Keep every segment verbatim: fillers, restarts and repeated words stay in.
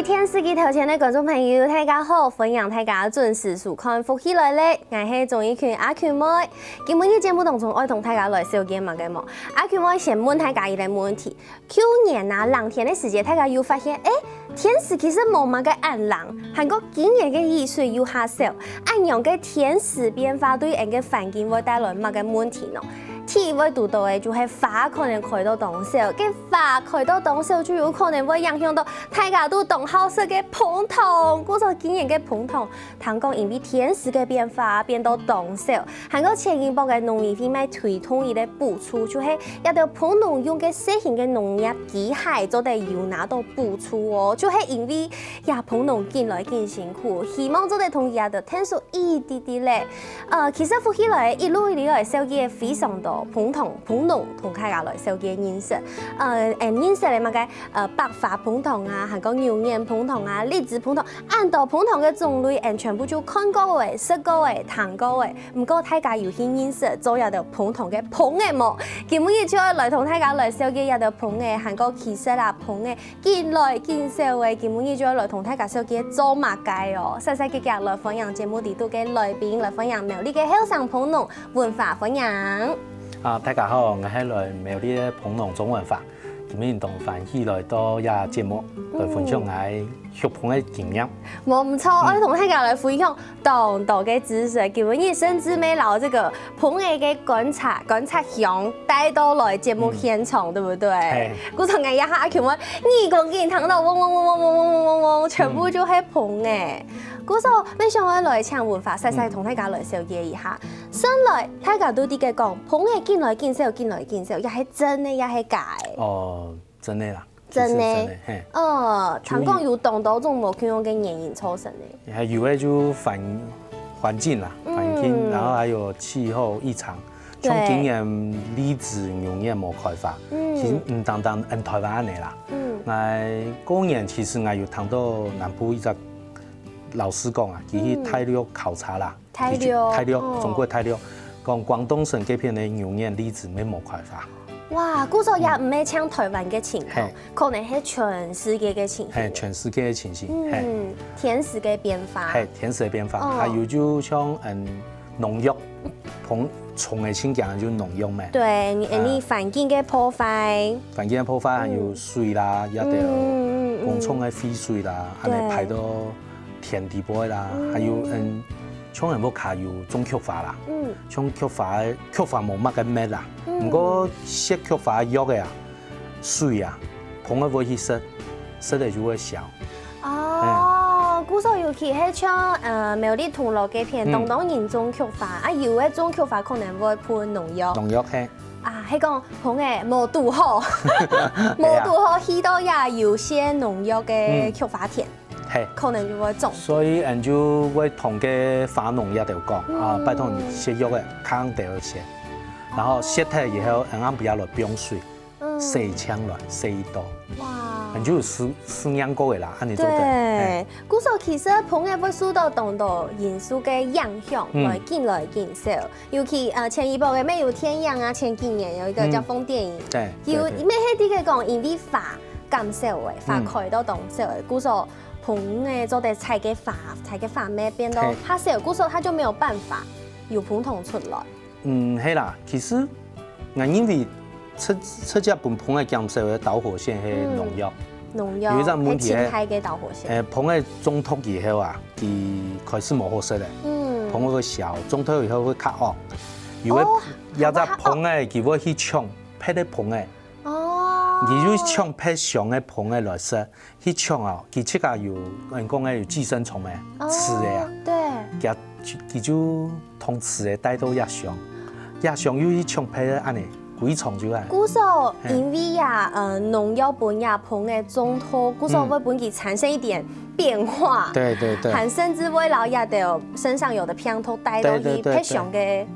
電視機頭前个觀眾朋友，大家好，歡迎大家準時收看《福氣來了》，𠊎係鍾意群阿群妹。今晡日節目當中，愛同大家來紹介麼个無？阿群妹先問大家一個問題：舊年啊，冷天个時節，大家有發現，欸，天時其實無麼个恁冷，還過今年个雨水有較少，恁樣个天時變化對𠊎个環境會帶來麼个問題呢？ 第一會堵著个就係花可能開到當少，該花開到當少就有可能會影響到大家都當好食个膨糖。故所今年个膨糖，聽講因為天時个變化變到當少，還過前一波个農委會乜推動一個補助，就係這兜膨農用个細型个農業機械做得有拿到補助哦，就係因為這膨農緊來緊辛苦，希望做得同佢兜𢯭手一滴滴咧。 呃，其實福氣來一路以來紹介非常多膨糖、膨農同大家來紹介認識。呃，誒，認識个麼个，呃，百花膨糖啊，還過牛眼膨糖啊、栗子膨糖，恁多膨糖个種類，𠊎全部就看過个、食過个、聽過个。毋過大家有去認識做這兜膨糖个膨仔無？今晡日就愛來同大家來紹介這兜膨仔，還過其實啊，膨仔 緊來緊少个，今晡日就愛來同大家紹介做麼个哦。煞煞遽遽來歡迎節目裡肚个來賓，來歡迎苗栗个後生膨農文華，歡迎。啊，大家好，𠊎係來苗栗个膨農鍾文華。今晡日當歡喜來到這節目，來分享𠊎畜膨个經驗。無毋著，愛同大家來分享當多个知識。今晡日甚至乜摎這個膨仔个觀察、觀察箱帶到來節目現場，對不對？係。 故所𠊎這下阿群妹耳公緊聽著嗡嗡嗡嗡嗡嗡嗡嗡嗡，全部就係膨仔。故所，乜想愛來請文華細細同大家來紹介一下。先來，大家都知个講，膨仔緊來緊少，緊來緊少，這係真个，這係假个？哦，真个啦，真个。其實真个，係。哦，聽講有當多種無共樣个原因造成个。還有个就環、環境啦，環境，嗯。然後還有氣候異常， 像今年栗子、牛眼無開花，嗯。其實毋單單𠊎台灣恁仔啦。嗯。𠊎舊年其實𠊎有聽著南部一隻老師講啊，佢去大陸考察啦，嗯。大陸，佢去大陸，哦。中國大陸，講廣東省該片个牛眼、栗子乜無開花。哇，故所也毋係像台灣个情況，嗯。係。可能係全世界个情形。係，全世界个情形，嗯，係。天時个變化。係，天時个變化，哦。還有就像，嗯， 農藥，膨、蟲个親近就農藥咩。對，你、啊。你環境个破壞。環境个破壞，還有水啦，嗯。這兜，嗯，嗯，嗯。工廠个廢水啦，對。恁仔排到田底背啦，嗯。還有，嗯，像𠊎屋下有種菊花啦，嗯。像菊花个，菊花無麼个搣啦，嗯。毋過食菊花藥个啊，水啊，膨仔會去食，食了就會消。 哦，故所尤其係像，呃，苗栗銅鑼該片，嗯。當多人種菊花，啊，有个種菊花可能會噴農藥。農藥，係。啊，係講膨仔無堵好，無堵好去到這有些農藥个菊花田，嗯。係。可能就會中。所以，嗯，就會同該花農這兜講，啊，嗯。拜託你食藥个，較兜食，然後食忒以後，嗯，恁仔愛來放水。 嗯。洗淨來，洗一道。哇。恁就有試、試驗過个啦，恁仔做得。對，嘿。故所其實膨仔會受到當多因素个影響，嗯。來緊來緊少。尤其，呃，前一波个乜有電影啊，前幾年有一個叫《嗯。瘋電影》，對，有，對，對。乜係這個講，因為花減少个，花嗯。開到當少个，故所膨仔做得採个花，採个花乜變到嘿。較少，故所它就沒有辦法有膨糖出來。 嗯，係啦，其實𠊎認為直、直接分膨仔減少个導火線係農藥。嗯，農藥，有一隻問題係，係清害个導火線。誒，膨仔種忒以後啊，佢開始無好食咧。嗯。膨仔會消，種忒以後會較惡。有个，哦，這隻膨仔佢會去搶別个膨仔。哦。佢就搶別箱个膨仔來食。 去搶哦，佢自家有，人講个有寄生蟲咩，哦，刺个啊。對。佢、佢就同刺个帶到這箱，這箱又去搶別个恁仔，歸叢就恁。故所，嘿。因為呀，呃，農藥分這膨仔種忒，故所會分佢產生一點變化。嗯。對，對，對。還甚至會摎這兜身上有的病毒帶到去，對，對，對，別箱个 對。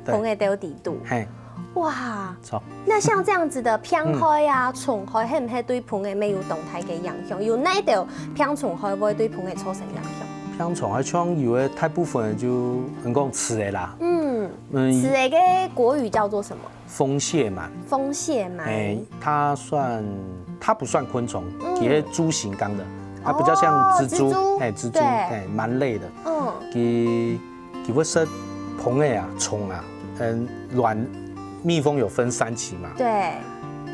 膨仔兜底肚。嘿。哇，著。那像這樣子的病害啊、嗯。蟲害，係毋係對膨仔乜有當大个影響？有哪兜病蟲害會對膨仔造成影響？病蟲害像有个大部分就，人講刺个啦。嗯，嗯。刺个个國語叫做什麼？蜂蟹蟎。蜂蟹蟎。哎，它算，它不算昆蟲，嗯。佢係豬形綱的。它比较像蜘蛛，哦，蜘蛛，哎，蜘蛛，对。哎，蛮类的。嗯。佢，佢會食蜂仔啊，蟲啊，嗯，卵，蜜蜂有分三期嘛。对。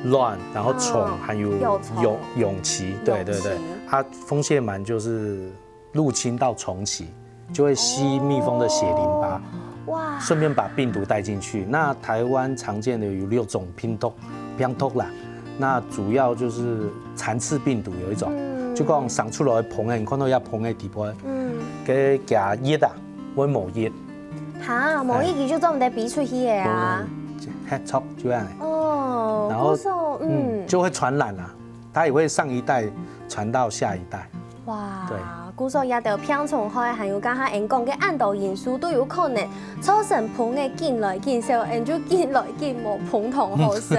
卵，然后虫，嗯，还有幼虫。蛹，蛹期，对，对，对。蛹期。它蜂蟹鳗就是入侵到虫期，就会吸蜜蜂的血淋巴，哦，哇。顺便把病毒带进去。那台湾常见的有六种病毒，病毒啦，那主要就是残次病毒有一种，嗯。就讲生出來个蜂仔，你看到遐蜂仔底部，嗯。个加一啊，會無一。哈，無一佢就做毋得飛出去个啊。嗯，嘿，错，就恁樣。哦，然后，故所，嗯。嗯，就会传染啦。 它也会上一代传到下一代。哇，对。故所這兜病蟲害，還有剛剛𠊎講个恁多因素都有可能造成蜂仔緊來緊少，𠊎就緊來緊無蜂糖好食。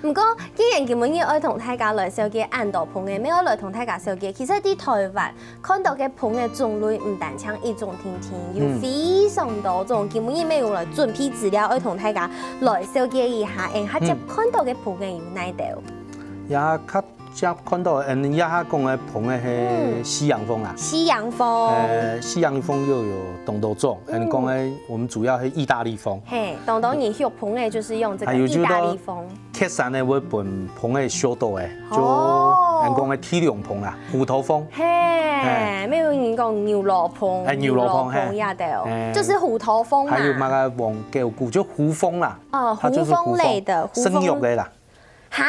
毋過，既然今晡日愛同大家來紹介恁多蜂仔，乜愛來同大家紹介，其實在台灣看到个蜂仔種類毋單淨一種定定，有，嗯。非常多種。今晡日乜有來準備資料，愛同大家來紹介一下，𠊎較接，嗯。看到个蜂仔有哪兜？也較 接看到，嗯，這下講个蜂仔係，嗯。西洋蜂啊。西洋蜂。呃，西洋蜂又有當多種，嗯。嗯，講个，我们主要係義大利蜂。嘿，當多人畜蜂仔就是用這個義大利蜂。還有就到雪山个會分蜂仔燒到个，就，哦。嗯，講个地龍蜂啦，虎頭蜂。嘿，嘿。乜有人講牛老蜂，哎，牛老蜂，牛老蜂，嘿。也對哦，哎。就是虎頭蜂嘛。還有那個黃狗股，就胡蜂啦，哦，它就是胡蜂。胡蜂類的，胡蜂。生肉个啦。 哈，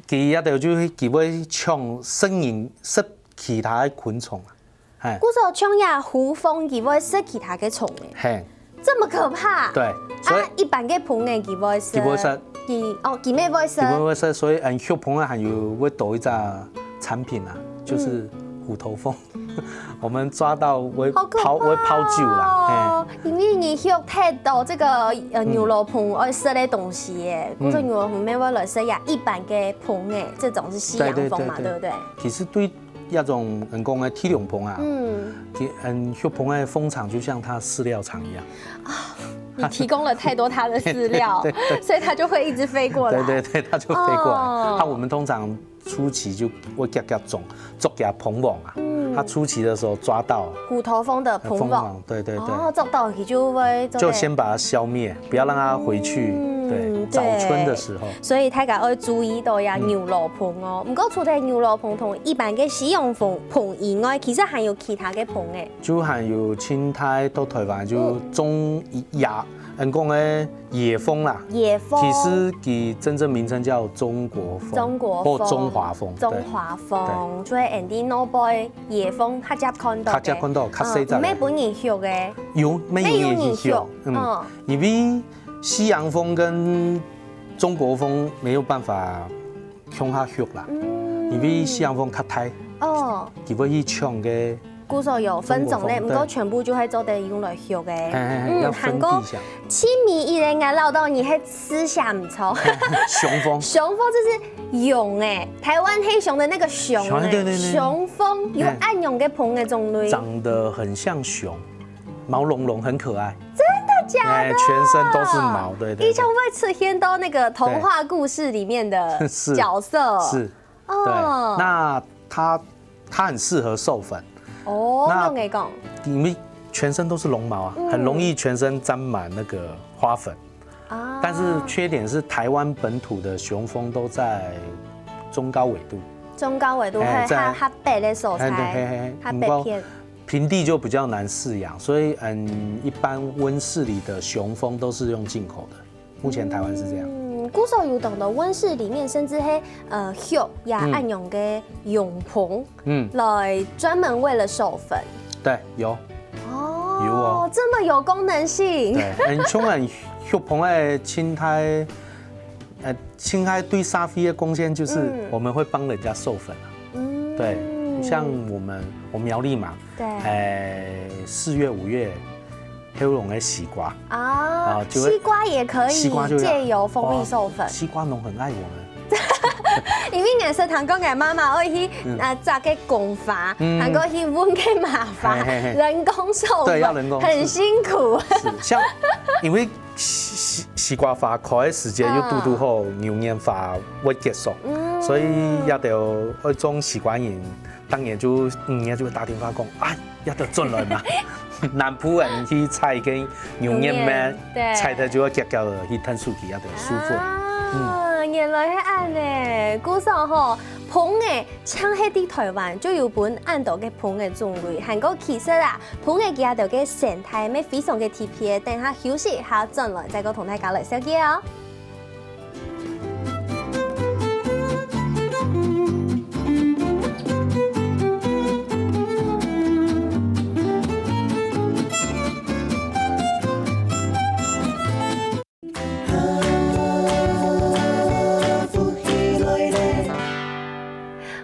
佢這兜就係佢會搶食人，食其他个昆蟲啊，嘿。故所像這胡蜂，佢會食其他个蟲欸。嘿。這麼可怕？對，所以啊，一般个蜂仔佢會食，佢會食。佢，哦，佢乜會食。佢會食，所以，嗯，畜蜂仔還有會多一隻產品啊，就是虎頭蜂。嗯。 我們抓到會拋，好可怕哦。會拋走啦，嘿。因為你畜忒多這個，呃，嗯。牛老蜂愛食个東西耶，嗯。故所牛老蜂乜會來食呀，一般个蜂仔，這種是西洋蜂嘛，對，對，對，對。對不對？其實對這種人工个地龍蜂啊，嗯。其，嗯，畜蜂个蜂場就像它飼料場一樣。啊，你提供了太多它的飼料，對，對，對。所以它就會一直飛過來。對，對，對，它就飛過來。哦。啊，我們通常 初期就會遽遽種，做佢蜂王啊。嗯。它初期的時候抓到虎頭蜂的蜂王。蜂王，對，對，對。哦，做到佢就會，就先把它消滅，不要讓它回去，嗯，對，對。早春的時候。所以大家愛注意到呀，嗯。牛老蜂哦。毋過除了牛老蜂同一般个西洋蜂，蜂以外，其實還有其他个蜂仔。就還有清代到台灣，就，嗯。中亞，人講个 野蜂啦，野蜂。其實佢真正名稱叫中國蜂，中國蜂。或中華蜂，對。中華蜂，對。就係𠊎等老一輩野蜂較常看到个。較常看到，較細隻个。嗯，毋係分人畜个。有，乜有人畜，乜有人畜，嗯。嗯。因為西洋蜂跟中國蜂沒有辦法共下畜啦，嗯。因為西洋蜂較大，哦。佢會去搶个 故所有分種類，中國蜂，毋過全部就會做得用來畜个。對。嘿，嘿，嘿，嗯，要分地下。還過，七米一个，𠊎恅著你係思想毋著。雄蜂。雄蜂就是蛹欸，台灣黑熊的那個熊欸，雄，對，對，對。雄蜂有恁樣个蜂个種類。長得很像熊，毛茸茸，很可愛。真的假的？哎，全身都是毛，對，對，對。以前會出現到那個童話故事裡面的，對。是，角色。是。 對，哦。那它，它很適合授粉。哦，那仰仔講？因為全身都是絨毛啊，嗯。很容易全身沾滿那個花粉。啊。但是缺點是，台灣本土的雄蜂都在中高緯度。中高緯度，哎，在，較，較北个所在，哎，對，嘿，嘿，嘿。較北片。不過平地就比較難飼養，所以，嗯，一般溫室裡的雄蜂都是用進口的。 目前台灣是這樣。嗯，故所有當多溫室裡面，甚至係，呃，畜呀，嗯。恁樣个蛹蜂，嗯。來專門為了授粉。對，有。哦，有哦。這麼有功能性。對，嗯，像𠊎畜蜂个生態，呃，生態對社會个貢獻就是，嗯。我們會幫人家授粉啊。嗯。對，像我們，我苗栗嘛，對。哎，四月、五月， 後龍个西瓜。啊，啊，就會，西瓜也可以，西瓜就要，藉由蜂蜜授粉。哇，西瓜農很愛我們。因為𠊎識聽講，𠊎媽媽愛去，嗯。呃，摘个公花，嗯。還過去搵个麻花，嘿，嘿，嘿。人工授粉，對，要人工，很辛苦。是，像，因為西，西，西瓜花開个時間又堵堵好，哦。牛年花會結束，嗯。所以這兜愛種西瓜人當然就，嗯，人家就會打電話講，哎，這兜轉來嘛。南部人去採个牛眼咩，牛眼，對。採忒就愛遽遽仔去𢯭手去這兜收分。啊，原來係恁呢。故所吼，蜂仔淨係在臺灣就有分恁多个蜂仔種類，還過其實啊，蜂仔佢兜个生態乜非常个特別。等下休息一下，轉來再過同大家來紹介哦。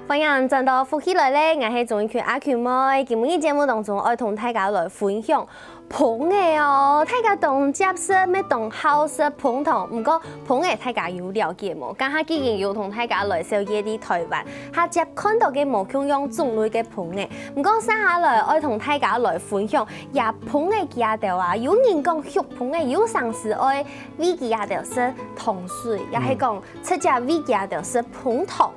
歡迎轉到福氣來了，𠊎係鍾意群阿群妹。今晡日節目當中，愛同大家來分享蜂仔哦。大家當接受，乜當好食蜂糖，毋過蜂仔大家有了解無？這下既經有同大家來紹介在臺灣，較輒看著个無共樣種類个蜂仔。毋過接下來愛同大家來分享，這蜂仔佢兜啊，有人講畜蜂仔有成時愛 餵佢兜食糖水，也係講直接餵佢兜食蜂糖。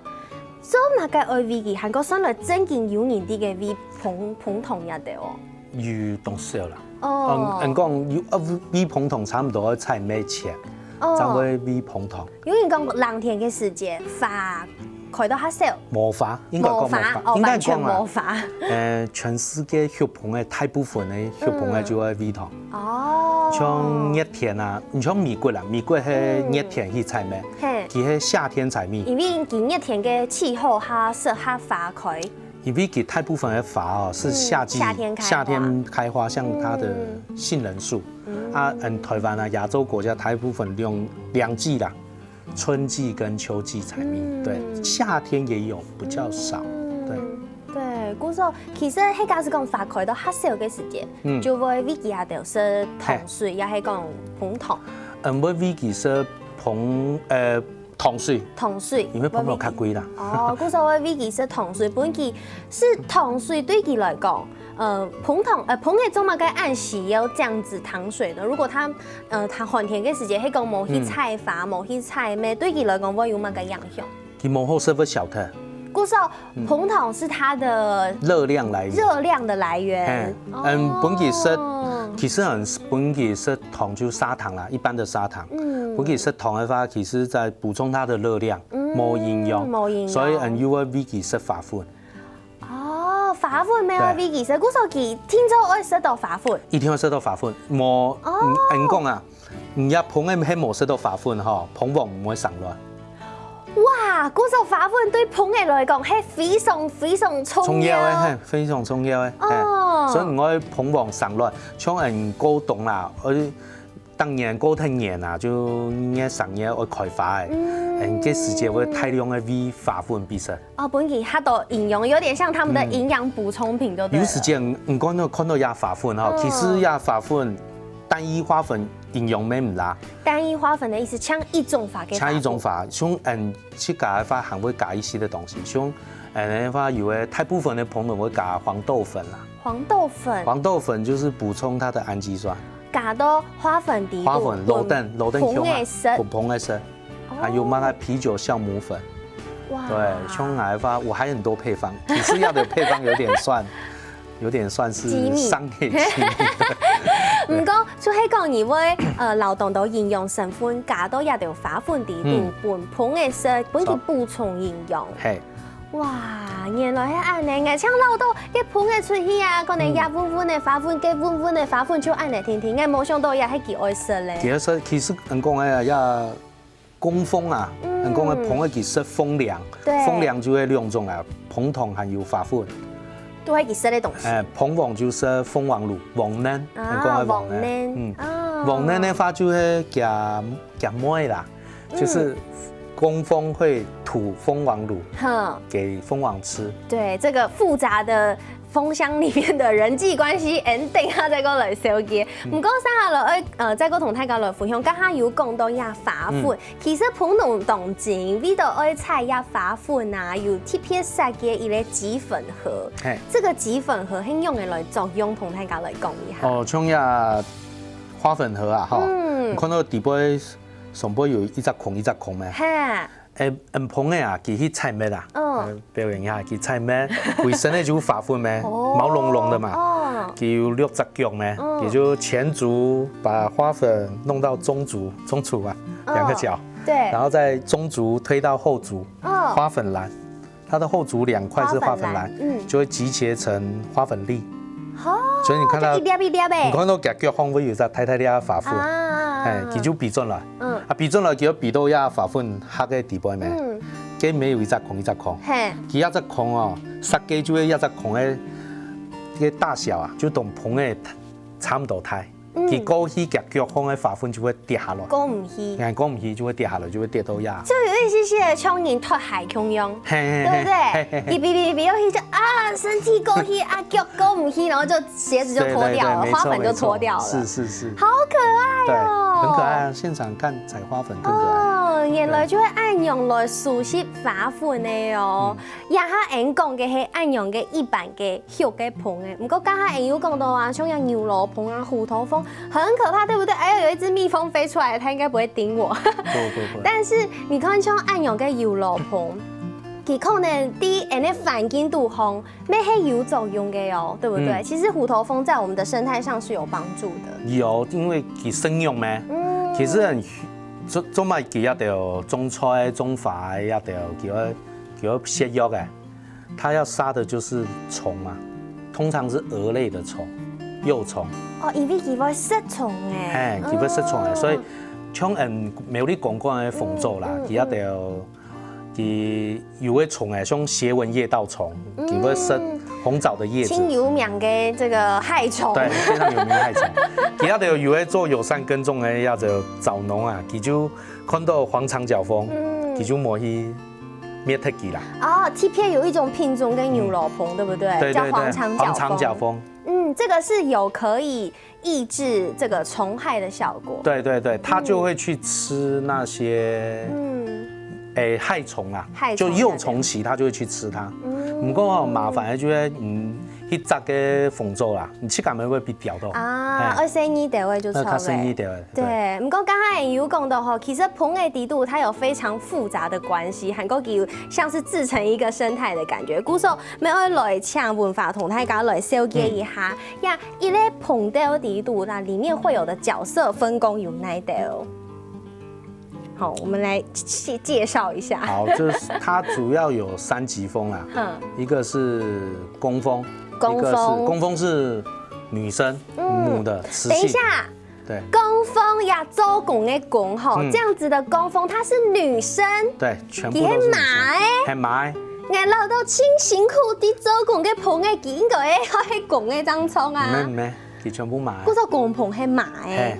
做麼个愛餵佢，還過算來正經有人在該餵蜂，蜂糖這兜哦？有當少啦。哦。嗯，人講有，啊，餵蜂糖差毋多愛採蜜前，哦。正會餵蜂糖。有人講冷天个時節，花 開到較少。無花，應該講無花。無花，哦，應該講啊，完全無花。呃，全世界畜蜂仔，大部分个畜蜂仔就愛餵糖。嗯。哦。像熱天啊，你像美國啦，美國係熱天去採蜜，嗯。嘿。佢係夏天採蜜。因為佢熱天个氣候，佢適合花開。因為佢大部分个花哦，係夏季，嗯，夏天開花。夏天開花，像它的嗯。杏仁樹。嗯。啊，嗯，臺灣啊，亞洲國家大部分兩，兩季啦。 春季跟秋季採蜜，嗯。對，夏天也有，比較少，嗯。對。對，故所其實係假使講花開到較少个時節，嗯。就會餵佢兜食糖水，嘿。也係講蜂糖。嗯，會餵佢食蜂，呃，糖水。糖水。因為蜂糖較貴啦。會餵佢。哦，故所會餵佢食糖水，分佢食糖水對佢來講， 呃，蜂糖，呃，蜂仔做麼个恁需要這樣子糖水呢？如果佢，呃，佢寒天个時節，係講無去採花，嗯。無去採蜜，對佢來講會有麼个影響？佢無好食會消忒。故所，嗯。蜂糖係佢个熱量來源。熱量的來源。嘿，嗯，哦。分佢食，其實很，分佢食糖就砂糖啦，一般的砂糖。嗯。分佢食糖个話，其實在補充佢个熱量，嗯，無營養，無營養。所以，嗯，又會餵佢食花粉。 哦，花粉乜愛餵佢食，對。故所佢定著愛食到花粉。一定愛食到花粉，無，哦。嗯，人講啊，你這蜂仔係無食到花粉吼，蜂王毋會生卵。哇，故所花粉對蜂仔來講係非常非常重要。重要个，嘿，非常重要个，嘿。哦。所以你愛蜂王生卵，像人過冬啦，呃， 逐年過忒年啊，就月、三月愛開花个，嗯。嗯，該時節會大量个餵花粉分佢食。哦，分佢較多營養，有點像他們的營養補充品，對不對了？嗯。有時節，你看到，看到這花粉吼，嗯。其實這花粉，單一花粉營養乜毋罅。單一花粉的意思，像一種花个花粉。像一種花，像，嗯，自家个話還會加一些个東西，像，嗯，个話有个大部分个朋友會加黃豆粉啦。黃豆粉。黃豆粉就是補充它的氨基酸。 加到花粉底肚，花粉，落等，落等分蜂仔食。分蜂仔食，哦。還有麼个啤酒酵母粉。哇。對，像𠊎个話，我還有很多配方，其實這兜配方有點算，有點算是機密。商業機密。對。毋過，就係講你會，呃，摎當多營養成分加到這兜花粉底肚，嗯。分蜂仔食，分佢補充營養。嘿。 哇，原來係恁呢！𠊎淨恅著該蜂仔出去啊，可能這搵搵个花粉，該搵搵个花粉就恁呢定定，𠊎無想著這係佢愛食咧。其實，其實人講个啊，這工蜂啊，嗯。人講个蜂仔佢食蜂糧，對。蜂糧就係兩種啊，蜂糖還有花粉。都係佢食个東西。欸，蜂王就食蜂王乳，黃乳，啊，人講个黃乳。黃乳。嗯。啊。黃乳个話就係佢，佢妹啦。 就是工蜂會吐蜂王乳，哼。給蜂王吃。對，這個複雜的蜂箱裡面的人際關係，𠊎等一下再過來紹介。嗯。毋過接下來，呃，再過同大家來分享，頭下有講著這花粉，嗯。其實蜂農當中，為著愛採這花粉啊，有特別設計一個集粉盒。嘿。這個集粉盒係仰仔來作用，同大家來講一下。哦，像這花粉盒啊，吼，嗯。你看著底背 上背有一隻空一隻空咩？嘿。欸，嗯，蜂仔啊，佢去採蜜啊。嗯。表演一下，佢在面，佢身个就花粉咩，毛茸茸的嘛，佢有六隻腳咩，佢就前足把花粉弄到中足，中足啊，两个脚，对，然后在中足推到后足，哦，花粉篮，它的后足两块是花粉篮，花粉篮嗯就会集结成花粉粒。好，所以你看到就一粒一粒的，你看到佢腳項會有一隻大大粒个花粉，啊，哎，佢就比轉來，嗯啊，比轉來佢就比到這花粉核个底背咩，嗯，佢沒有一隻空一隻空，嘿，佢一隻空哦，設計就係一隻空个个大小啊，就同膨个差不多大，嗯佢過去佢腳項个花粉就會跌下來。過毋去，哎，過毋去就會跌下來，就會跌到這。就有一些些像人脫鞋共樣。嘿嘿对不对？嘿嘿嘿你比比比，又去就啊，身體過去啊，腳过毋去，然后就鞋子就脱掉了，对对对花粉就脱掉了，没错没错是是是，好可爱对，哦，很可爱啊！现场看采花粉更可爱。哦，原来就係恁樣來收集花粉的哦。嗯這下𠊎講个係恁樣个一般个畜个蜂仔，毋過剛才𠊎有講到啊，像像牛羅蜂啊、虎頭蜂，很可怕，對不對？哎呦，有一隻蜜蜂飛出來，它應該不會叮我。不不不，但是你看像恁樣个牛羅蜂，佢可能在恁个環境肚項，乜係有作用个哦，對不對？嗯其實虎頭蜂在我們的生態上是有幫助的。有，因為佢生育咩，嗯其實很，做做麼佢一定要種菜種花，一定要給佢給佢食藥个，它要殺的就是蟲嘛，通常是蛾類的蟲，幼蟲，哦，因為佢會食蟲誒。哎，佢會食蟲的，嗯所以像嗯苗栗公館个蜂zoo啦，嗯嗯佢一定要佢有个蟲哎，像斜紋夜盗蟲，嗯佢會食紅棗的葉子。盡有名个這個害蟲。對，非常有名的害蟲。佢一定有个做友善耕種个，也就早農啊，佢就看到黃長腳蜂，嗯佢就無去滅忒佢啦。哦，特別有一種品種跟牛羅蜂，對不對？對對對，叫黃長腳蜂。黃長腳蜂。嗯，這個是有可以抑制這個蟲害的效果。對對對，它就會去吃那些，嗯，哎，害蟲啊，害蟲就幼蟲期它就會去吃它。嗯不過哦，麻煩的就係，嗯，一隻个蜂zoo啦，你去幹嘛會被咬到？啊，哎愛細膩兜仔就著了。那較細膩兜仔，對。對，毋過剛才也有講到吼，其實蜂仔裡肚它有非常複雜的關係，還有佢像是自成一個生態的感覺。故所，愛來請文華同大家來紹介一下，呀，一個蜂竇裡肚，那裡面會有的角色分工有哪兜？好，我們來介介紹一下。好，就是它主要有三級蜂啦，嗯，一個是工蜂，工蜂一個是工蜂是女生，嗯母的雌性。等一下，對工蜂呀，做工个工吼，嗯這樣子的工蜂它是女生，對，全部都是女生。佢係媽仔。係媽仔。𠊎恅著盡辛苦在做工个蜂仔，佢應該愛係公个正著啊。毋係毋係，佢全部媽仔。故所公蜂係媽嘿仔。，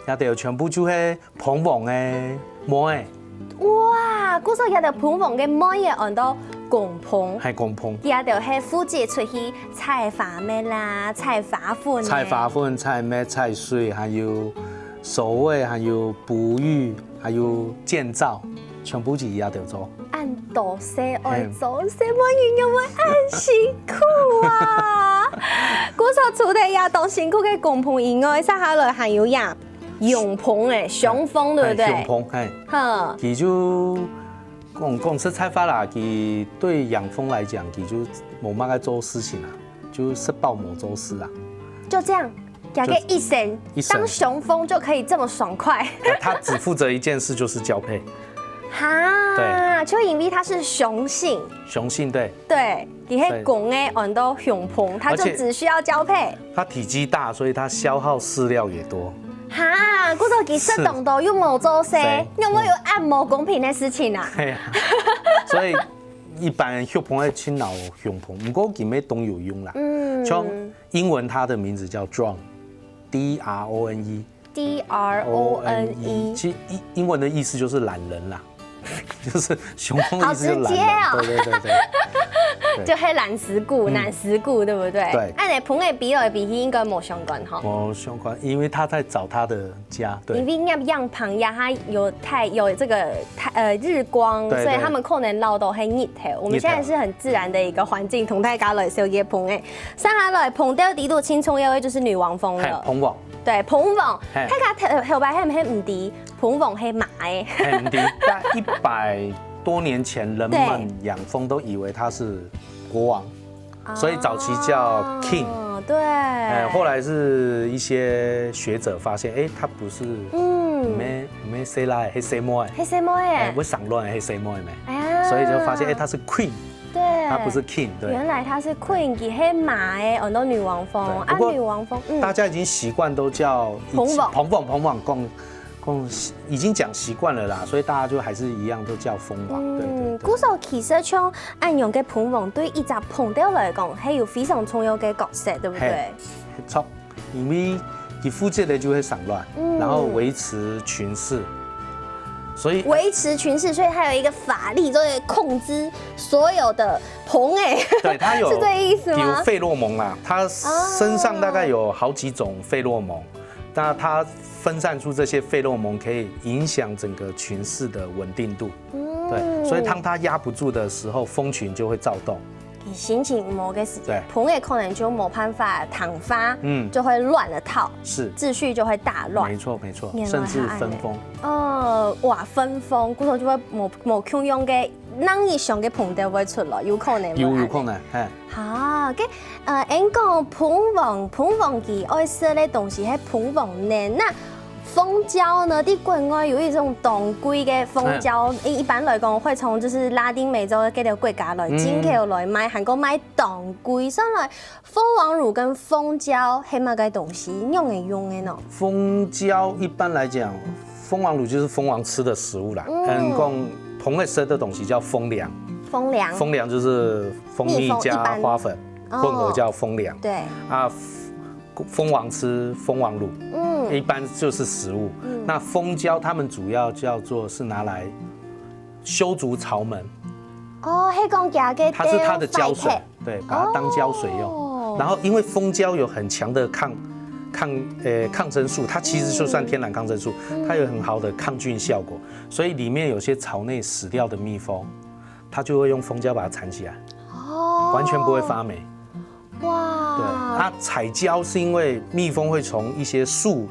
一定全部就係蜂王个妹仔，哇，故所這兜蜂王个妹仔安到公蜂，係公蜂。佢兜係負責出去採花蜜啦、採花粉个。採花粉、採蜜、採水，還有守衛，還有哺育，還有建造，全部就佢兜做。恁多事愛做，細妹人仰會恁辛苦啊？故所除忒這當辛苦个公蜂以外，接下來還有呀，雄蜂誒，雄蜂對不對？係，雄蜂，係。哼，佢就講講實在話啦，佢對養蜂來講，佢就無麼个做事情啊，就食飽無做事啊。就這樣，養个一生，一生當雄蜂就可以這麼爽快。他只負責一件事，就是交配。哈，對就因為它是雄性，雄性，對，對，佢係公个安到雄蜂，它就而且只需要交配。它體積大，所以它消耗飼料也多。哈，故所佢食當多又無做事對，仰會有恁無公平个事情啊？對啊，所以一般人畜蜂會去鬧雄蜂，不過佢乜當有用啦。嗯，像英文它的名字叫drone，D R O N E。 D R O N E，其實英英文的意思就是懒人啦，就是雄蜂的意思就是懒人。好直接哦對對對對，就係懶尸牯，嗯懶尸牯，對不對？對那你蜂仔比來比去應該無相關哈。我相關，因為他在找他的家，因對為養蜂呀，它有太有這個太呃日光，對對所以他們可能恅著係日頭。我們現在是很自然的一個環境，同大家來紹介蜂仔。接下來蜂竇裡肚盡重要个就是女王蜂了。係蜂王，對，蜂王，嘿大家頭頭擺係毋係毋知，蜂王係媽仔。係毋知，但一般多年前人们养蜂都以为它是国王，所以早期叫 king。哦，对，哎，后来是一些学者发现，哎，它不是，嗯，没没谁来黑谁摸，黑色毛哎，哎，我上乱黑谁摸没，哎呀所以就发现，哎，它是 queen，对，它不是 king，对，原来它是 queen，佢係馬哎，很多女王蜂啊，对不过女王蜂，嗯，大家已经习惯都叫蜂王蜂王蜂王讲讲已经讲习惯了啦，所以大家就还是一样都叫蜂王，对对嗯，对。故所其实像恁樣个蜂王，对一隻蜂竇來講，係有非常重要个角色，對不對？嘿，错，因为佢负责的就係上卵，嗯然后维持群室，所以维持群室，所以它有一个法力，就会控制所有的蜂哎，对它有是这意思吗？有费洛蒙啦，它身上大概有好几种费洛蒙，那它分散出这些费洛蒙，可以影响整个群室的稳定度。对，所以当它压不住的时候，蜂群就会躁动。你心情唔好个时对節，蜂仔可能就冇辦法談話，嗯就會亂了套，是，秩序就會大亂没。错没错，原來甚至係恁樣分蜂。哦，哇，分蜂，故所就會無無共樣个，哪一種个蜂竇會出來，有可能會恁樣。有有可能，哎，哈，个，呃，恁講蜂王，蜂王佢愛食个東西係蜂王奶，那蜂膠呢？在國外有一種當貴个蜂膠，一一般來講會從就是拉丁美洲該條國家來進口來賣，還過賣當貴。算來，蜂王乳跟蜂膠係麼个東西？仰仔用个呢？蜂胶一般来讲，蜂王乳就是蜂王吃的食物啦。嗯，讲蜂仔食的东西叫蜂粮，蜂粮。蜂粮就是蜂蜜加花粉哦混合叫蜂粮。对，啊，蜂王吃蜂王乳，嗯，一般就是食物。那蜂胶它们主要叫做是拿来修筑巢门，哦，係講佢个它是它的胶水豆腐，对，把它当胶水用。哦然后因为蜂胶有很强的抗抗呃抗生素，它其实就算天然抗生素，它有很好的抗菌效果，所以里面有些巢内死掉的蜜蜂，它就会用蜂胶把它缠起来，哦，完全不会发霉。哇，对，它采胶是因为蜜蜂会从一些树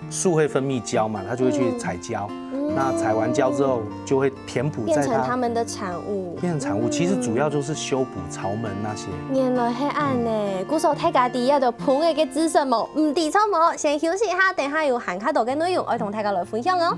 树会分泌胶嘛，它就会去采胶。那采完胶之后，就会填补变在它成他们的产物。变成产物。其实主要就是修补巢门那些。原來係恁呢，故所大家知這个蜂仔个知識無？毋知錯無？先休息一下，等下有還較多个內容愛同大家來分享哦。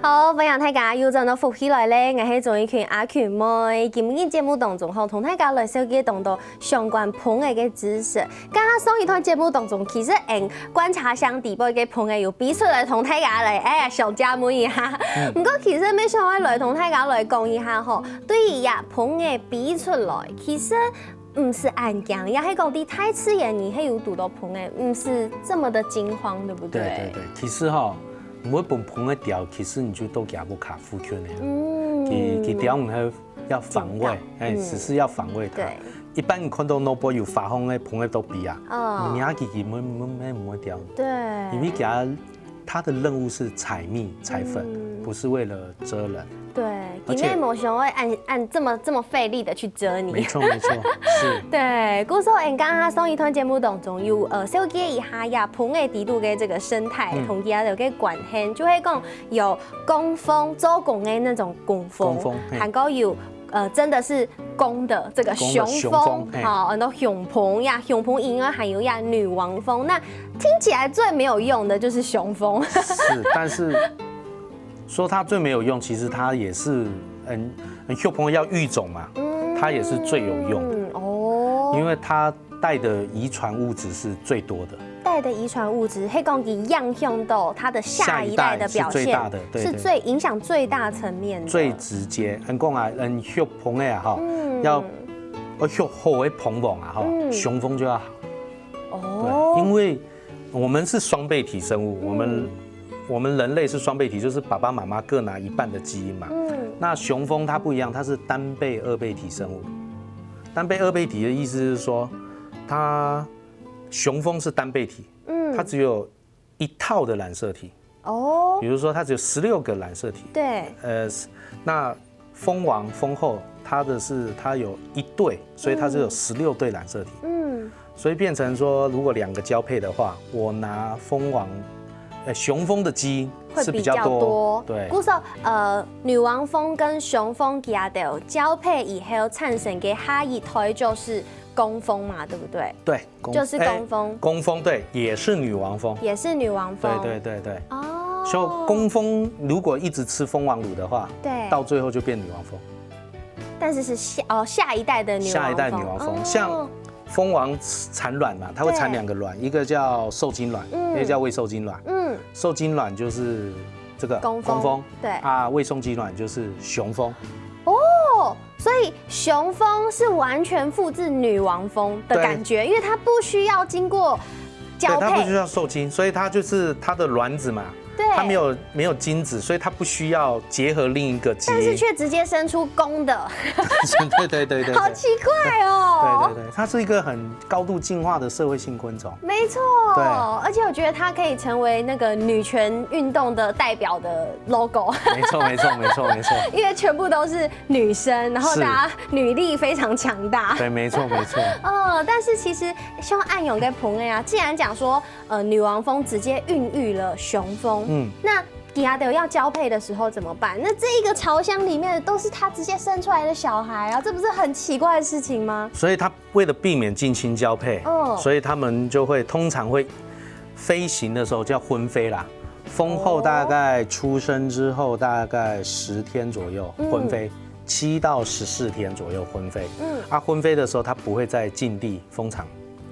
好，歡迎大家又轉到福氣來了，𠊎係鍾意群阿群妹。今日節目當中吼，同大家來紹介當多相關蜂仔个知識。剛剛上一段節目當中，其實𠊎觀察箱底背个蜂仔有飛出來同大家來，哎呀，小加問一下。毋過其實乜想愛來同大家來講一下吼，對於這蜂仔飛出來，其實毋使恁驚，也係講在大自然裡係有堵到蜂仔，毋使這麼的驚慌，對不對？对对对，其实哈，你会分蜂仔咬，其实你就都咬不卡夫圈的。嗯佢佢咬你还要防卫，哎，只是要防卫它。对，一般你看到那波有发疯的蜂仔都比啊，哦你压几几没没没没掉，对，因为给它它的任务是采蜜采粉，不是为了蛰人。对，而且今天没想要按按这么这么费力的去蛰你。没错没错，是。对，故所𠊎等下上一段节目当中有呃紹介一下這蜂仔底肚个這个生態，同佢个个關係，就係講有工蜂做工个那種工蜂，工蜂嘿還過有呃真的是公的這个公的雄蜂雄蜂，嘿好，很多雄蜂呀，雄蜂以外還有呀女王蜂。那聽起來最沒有用的就是雄蜂。是，但是说它最没有用，其实它也是很很秀朋友要育种嘛，它也是最有用的，嗯哦，因为它带的遗传物质是最多的。帶的遺傳物質，係講佢影響到他的下一代的表現，下一代是最大的，对是对最影响最大層面的。最直接，人讲啊，人畜蜂的啊哈，要要畜好的蜂王啊哈，雄蜂就要好。哦对，因为我们是双倍体生物，我们我们人类是双倍体，就是爸爸妈妈各拿一半的基因嘛。那雄蜂它不一样，它是单倍二倍体生物。单倍二倍体的意思是说，它雄蜂是单倍体，它只有一套的染色体，哦，比如说它只有十六个染色体，对，呃，那蜂王、蜂后，它的是它有一对，所以它是有十六对染色体，嗯，所以变成说，如果两个交配的话，我拿蜂王，呃，雄蜂的基因是比较多，会比较多。对，故所，呃，女王蜂跟雄蜂佢兜交配以后产生的下一胎就是工蜂嘛，对不对？对，工就是工蜂，哎，工蜂，对，也是女王蜂，也是女王蜂。对对对对，哦，所以工蜂如果一直吃蜂王乳的话，对，到最后就变女王蜂。但是是下哦下一代的女王蜂，下一代女王蜂，哦，像蜂王产卵嘛，它会产两个卵，一个叫受精卵，嗯，一个叫未受精卵。嗯，受精卵就是这个工蜂，工蜂，对，啊，未受精卵就是雄蜂。哦，所以雄蜂是完全复制女王蜂的感觉，因为它不需要经过交配，对，它不需要受精，所以它就是它的卵子嘛，对，它没有没有精子，所以它不需要结合另一个基因，但是却直接生出公的，对对对对对，好奇怪哦。对对对，它是一个很高度进化的社会性昆虫，没错，对，而且我觉得它可以成为那个女权运动的代表的 logo，没错没错没错没错，因为全部都是女生，然后大家女力非常强大。对，没错没错。哦，但是其实像恁樣个朋友啊，既然讲说，呃，女王蜂直接孕育了雄蜂，嗯，那佢兜要交配的时候怎么办？那这一个巢箱里面都是它直接生出来的小孩啊，这不是很奇怪的事情吗？所以它为了避免近亲交配，嗯，所以他们就会通常会飞行的时候叫婚飞啦。蜂后大概出生之后大概十天左右，嗯，婚飞，七到十四天左右婚飞。嗯，啊，婚飞的时候它不会在近地蜂场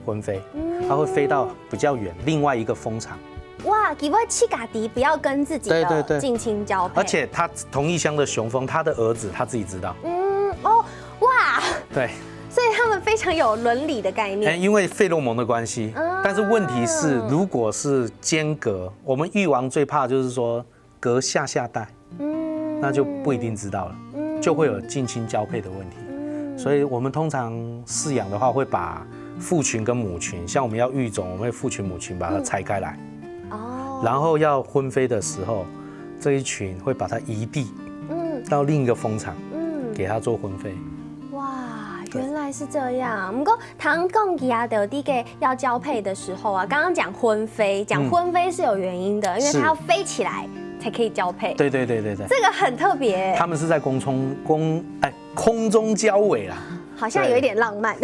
婚飞，嗯，它会飞到比较远另外一个蜂场。哇，佢會自家的，不要跟自己的，对对对，近亲交配。而且它同一箱的雄蜂，它的儿子它自己知道。嗯，哦，哇，对，所以他们非常有伦理的概念。哎，因为费洛蒙的关系，嗯，但是问题是，如果是间隔，我们育王最怕就是说隔下下代，嗯，那就不一定知道了，嗯，就会有近亲交配的问题。嗯，所以我们通常饲养的话，会把父群跟母群，像我们要育种，我们会父群母群把它拆开来，哦，然后要婚飞的时候，这一群会把它移地，嗯，到另一个蜂场，嗯，给它做婚飞。哇，对，原来是这样。不过，听講佢兜个要交配的时候啊，刚刚讲婚飞，讲婚飞是有原因的，因为它要飞起来才可以交配。对对对对对，这个很特别。他们是在空中空哎空中交尾啦，好像有一点浪漫。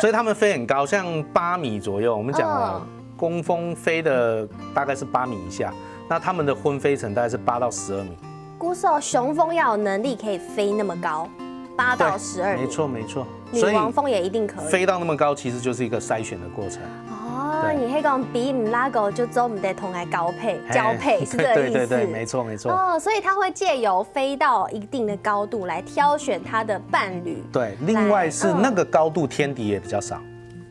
所以他们飞很高，像八米左右。我们讲啊，嗯，工蜂飞的大概是八米以下，那他们的婚飞层大概是八到十二米。故所雄蜂要有能力可以飞那么高，八到十二米，没错没错。女王蜂也一定可以。所以飞到那么高，其实就是一个筛选的过程。哦，对，你係講飛毋罅高就做毋得同佢交配，哎，交配是这个意思。对对对，没错没错。哦，所以它会借由飞到一定的高度来挑选它的伴侣。对，另外是那个高度天敌也比较少。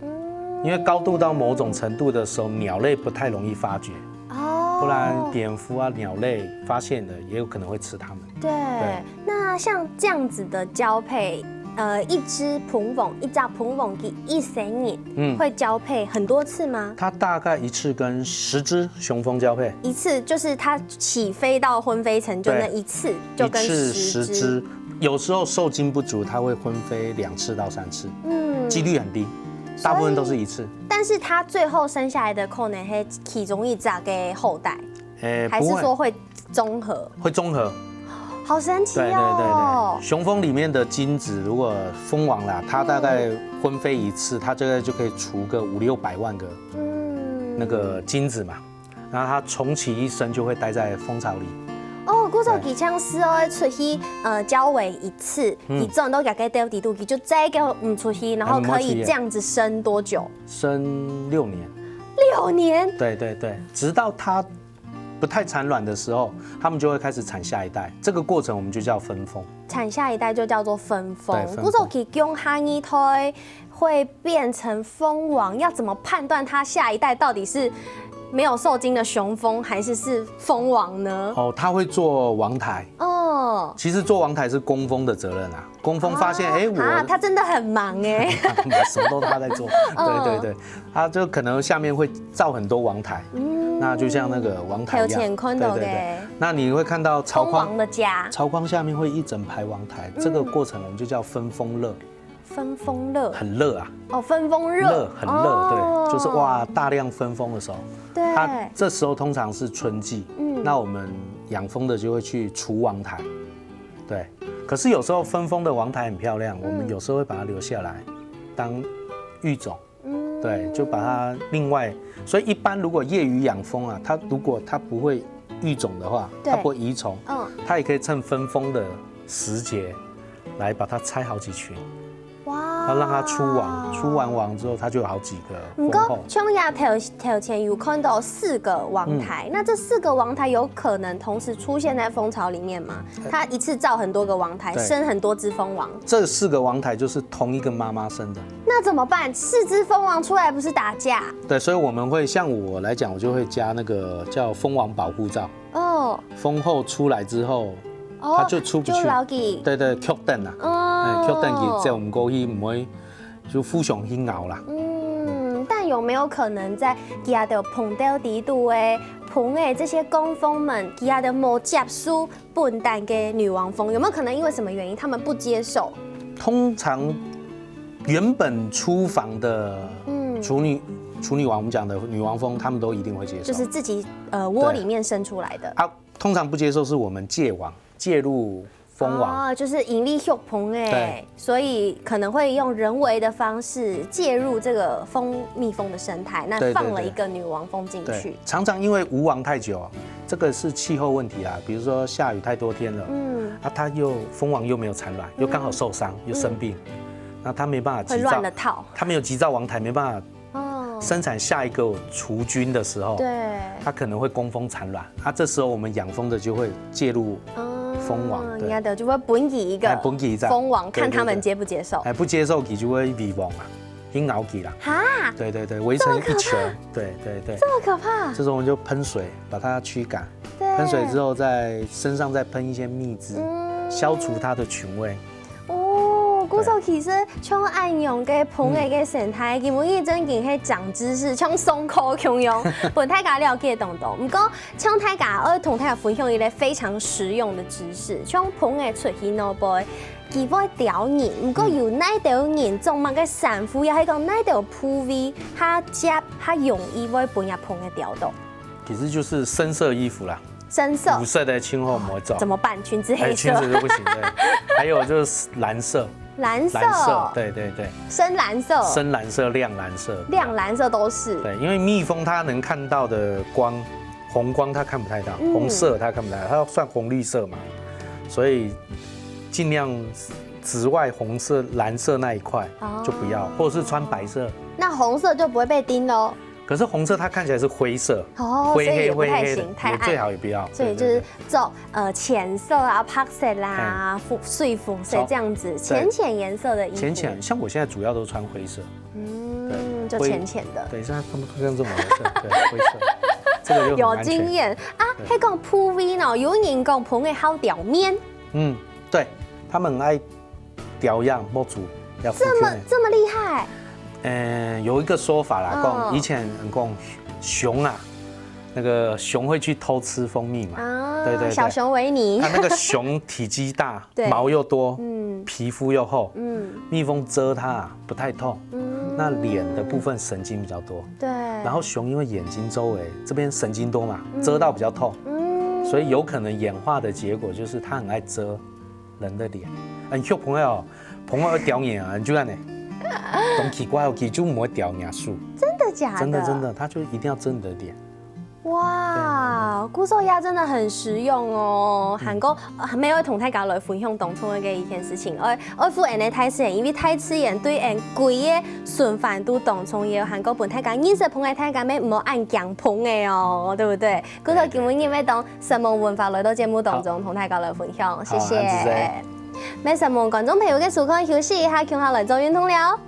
嗯，因为高度到某种程度的时候，鸟类不太容易发觉，哦，不然蝙蝠啊、鸟类发现了，也有可能会吃它们。对，对，那像这样子的交配，呃，一只蜂王，一只蜂王佢一生人，嗯，会交配很多次吗？它大概一次跟十只雄蜂交配。一次就是它起飞到婚飞层就那一次，对，就跟一次十只，十只。有时候受精不足，它会婚飞两次到三次，嗯，几率很低，大部分都是一次。但是它最后生下来的可能是其中一只个后代，诶，还是说会综合？不会。会综合。好神奇哦！对对对对，雄蜂里面的精子，如果蜂王啦，它大概婚飞一次，它大概就可以除个五六百万个，嗯，那个精子嘛。然后它终其一生就会待在蜂巢里。哦，故所佢像係哦，出去呃交尾一次，嗯，佢轉到佢个兜底肚，佢就再个毋出去，然后可以这样子生多久？生六年。六年？对对对，直到它不太产卵的时候，它们就会开始产下一代。这个过程我们就叫分蜂。产下一代就叫做分蜂。对，分蜂。故所佢降下二胎会变成蜂王，要怎么判断它下一代到底是没有受精的雄蜂，还是是蜂王呢？哦，它会做王台。哦，其实做王台是工蜂的责任啊。工蜂发现，哦，哎，我啊，它真的很忙哎，什么都它在做。嗯，对对对，它就可能下面会造很多王台。嗯，那就像那个王台一样，头前看到的对对对。那你会看到曹蜂框，王的家，曹框下面会一整排王台，这个过程我们就叫分蜂热，分蜂热，很热啊，哦，分蜂热，热很热，哦对，就是哇，大量分蜂的时候，对，它这时候通常是春季，嗯那我们养蜂的就会去除王台，对。可是有时候分蜂的王台很漂亮，我们有时候会把它留下来当育种，嗯对，就把它另外，所以一般如果业余养蜂啊，它如果它不会育种的话，对它不会移虫，嗯，它也可以趁分蜂的时节来把它拆好几群，哇要让它出王，出完王之后，它就有好几个不过蜂后。琼雅头头前有看到四个王台，那这四个王台有可能同时出现在蜂巢里面吗？它一次造很多个王台，对生很多只蜂王，这四个王台就是同一个妈妈生的，那怎么办？四只蜂王出来不是打架？对，所以我们会像我来讲，我就会加那个叫蜂王保护罩，哦，蜂后出来之后，哦它就出不去就牢记，对对，扣等啊，哦哎，扣等佢走毋過去，毋會就互相去咬啦。嗯，但有没有可能在佢兜碰到底肚的蜂的这些工蜂们，佢兜無接受笨蛋的女王蜂？有没有可能因为什么原因他们不接受？通常原本出房的嗯处女处女王，我们讲的女王蜂，他们都一定会接受。就是自己呃窝里面生出来的。啊，通常不接受是我们介王介入蜂王，哦，就是引力秀蜂哎对，所以可能会用人为的方式介入这个蜂蜜蜂的生态，那对对放了一个女王蜂进对去，，常常因为无王太久，这个是气候问题啦，比如说下雨太多天了，嗯，啊，它又蜂王又没有产卵，又刚好受伤又生病，那它没办法会急躁乱了，套它没有急躁王台，没办法哦，生产下一个除菌的时候，对，它可能会供蜂产卵，啊，这时候我们养蜂的就会介入，哦蜂王对应该的就会分给一个哎分给一个蜂王，对看他们对对接不接受。哎，不接受佢就会微蜂啊，去咬佢啦，哈，对对对，围成一球，对对对，这么可怕！这时候我们就喷水把它驱赶，对喷水之后在身上再喷一些蜜汁，嗯消除它的群味。哦，故所其实像恁樣个蜂仔个生态，今晡日真經係長知識，像上課共樣，分大家了解當多。毋過，像大家愛同大家分享一個非常實用的知識，像蜂仔出去外背，佢會叮人，毋過有哪兜人種麼个衫褲，也係講哪兜部位，較接較容易會分這蜂仔叮到。其实就是深色衣服啦，深色五色的青后魔咒怎。麼辦？裙子哎，黑色裙、子就不行，对。还有就是蓝色，蓝色、蓝色，对对对，深蓝色、深蓝色、亮蓝色，亮蓝色都是。对，因为蜜蜂它能看到的光，红光它看不太到，嗯红色它看不太到，它要算红绿色嘛，所以尽量紫外红色、蓝色那一块哦就不要，或者是穿白色。那红色就不會被叮咯。可是红色它看起来是灰色，哦，灰黑所以也不太灰黑的行，太也最暗。好也不要。所以就是对对对走呃浅色啊、白色啦、灰水粉色这样子，浅浅颜色的衣服。浅浅，像我现在主要都穿灰色，嗯，就灰浅浅的。对，像他们看这种颜色，对，灰色，这个就很有安全经验啊，还讲铺位呢，有人讲蜂仔好表面，嗯，对，他们很爱调样模组，要这么这么厉害嗯，有一个说法啦，嗯讲以前讲熊啊，那个熊会去偷吃蜂蜜嘛，啊！对对对小熊维尼它，那个熊体积大，对毛又多，嗯皮肤又厚，嗯蜜蜂蛰它啊不太痛，嗯，那脸的部分神经比较多。对，然后熊因为眼睛周围这边神经多嘛，嗯蛰到比较痛，嗯所以有可能演化的结果就是它很爱蛰人的脸。很畜朋友，朋友会叼你啊，你就按呢，很奇怪哦，佢就不会叼你啊，树，真的假的？真的真的，它就一定要蛰你的脸。哇，故所也真的很实用哦。还過，呃，還有同大家來分享當重要个一件事情，愛愛護𠊎个大自然，因為大自然對𠊎歸个循環都當重要。還過分大家認識蜂仔，大家乜毋好恁驚蜂仔哦，對不對？故所今晡日乜當生猛文化來到節目當中，同大家來分享，謝好恁仔謝。乜生猛觀眾朋友个收看，休息一下，共下來做運動了。